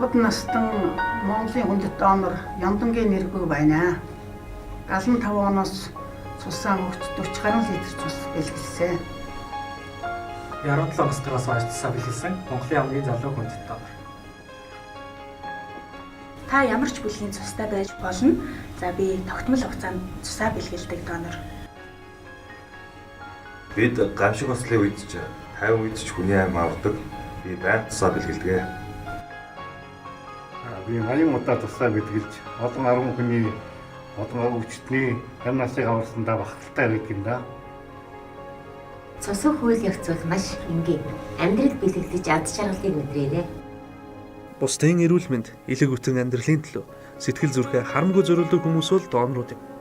Бад настан Монголын хүндэт донор Ямдангийн нэргүй байна. 75 оноос цусаа өгч 40 гаруй литр цус бэлгэлсэн. 17 настайгаас хойш цусаа бэлгэлсэн Монголын хамгийн залуу хүндэт донор. Та ямар ч бүлгийн цустай байж болно. За, би тогтмол хугацаанд цусаа бэлгэлдэг донор. Бид гамшиг ослын үед ч 50 үед ч хүний амь авардаг. Би байнга цусаа бэлгэлдэг. Би 80 удаа тусаа бэлгэлж олон 10 хүний, олон өвчтний амь насыг аварсандаа бахархалтай байдаг юм да. Цус өгөх үйл явц бол маш энгийн. Амьдрал бэлэглэж аз жаргалыг мэдрээрэй. Бусдын эрүүл мэнд, элэг бүтэн амьдралын төлөө сэтгэл зүрхээ харамгүй зориулдаг хүмүүс бол донорууд юм.